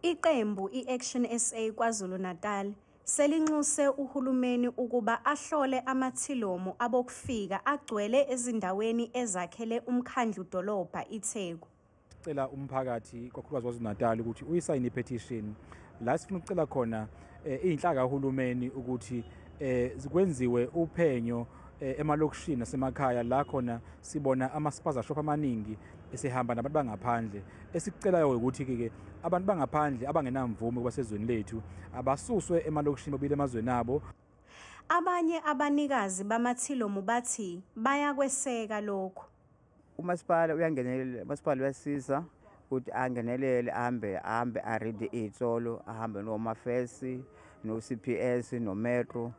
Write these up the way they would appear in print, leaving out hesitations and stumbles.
Iqembu i-ActionSA KwaZulu-Natal selinxuse uhulumeni ukuba ahlole amathilomu abokufika agcwele ezindaweni ezakhele umkhandludolobha iTheku. Sicela umphakathi kakhulukazi KwaZulu-Natal ukuthi uyisayine i-petition la sifuna ukucela khona iy'nhlaka kahulumeni ukuthi kwenziwe uphenyo emalokishini nasemakhaya la khona sibona ama-spaza shop amaningi esehamba nabantu bangaphandle. Esikucelayo ukuthi-ke abantu bangaphandle abangenamvume kwasezweni lethu abasuswe emalokishini babuyele emazweni abo. Abanye abanikazi bamathilomu bathi bayakweseka lokhu. Umasipala uyangenelela, umasipala uyasiza ukuthi angenelele, ahambe aride iy'tolo, ahambe noma-Affairs, no-CPS, no-Metro,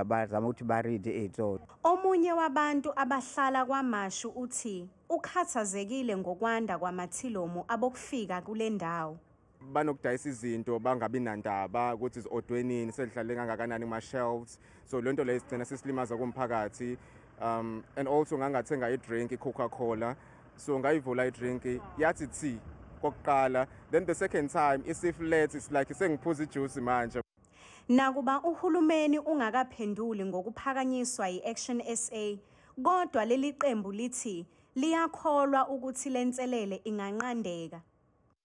bazama ukuthi baride iy'tolo. Omunye wabantu abahlala KwaMashu uthi ukhathazekile ngokwanda kwamathilomu abokufika kule ndawo. Banokudayisa izinto bangabi nandaba ukuthi zi-odwe nini, selihlale kangakanani kuma-shelves, so le nto leyo sigcina sisilimaza kumphakathi. And also ngangathenga i-drink, i-Coca-Cola, so ngayivula i-drink, yathi thi kokuqala, then the second time isi-flat, it's like sengiphuza ijuice manje. Nakuba uhulumeni ungakaphenduli ngokuphakanyiswa yi-ActionSA, kodwa leli qembu lithi liyakholwa ukuthi lenselele inganqandeka.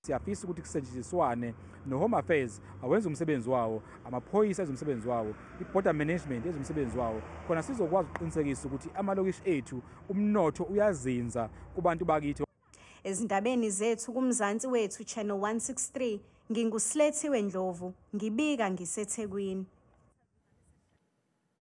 Siyafisa ukuthi kusetshenziswane no-Home Affairs awenze umsebenzi wawo, amaphoyisa enze umsebenzi wawo, i-border management enze umsebenzi wawo, khona sizokwazi ukuqinisekisa ukuthi amalokishi ethu umnotho uyazinza kubantu bakithi. Ezindabeni zethu kuMzansi Wethu Channel 163, nginguSlethiwe Ndlovu, ngibika ngiseThekwini.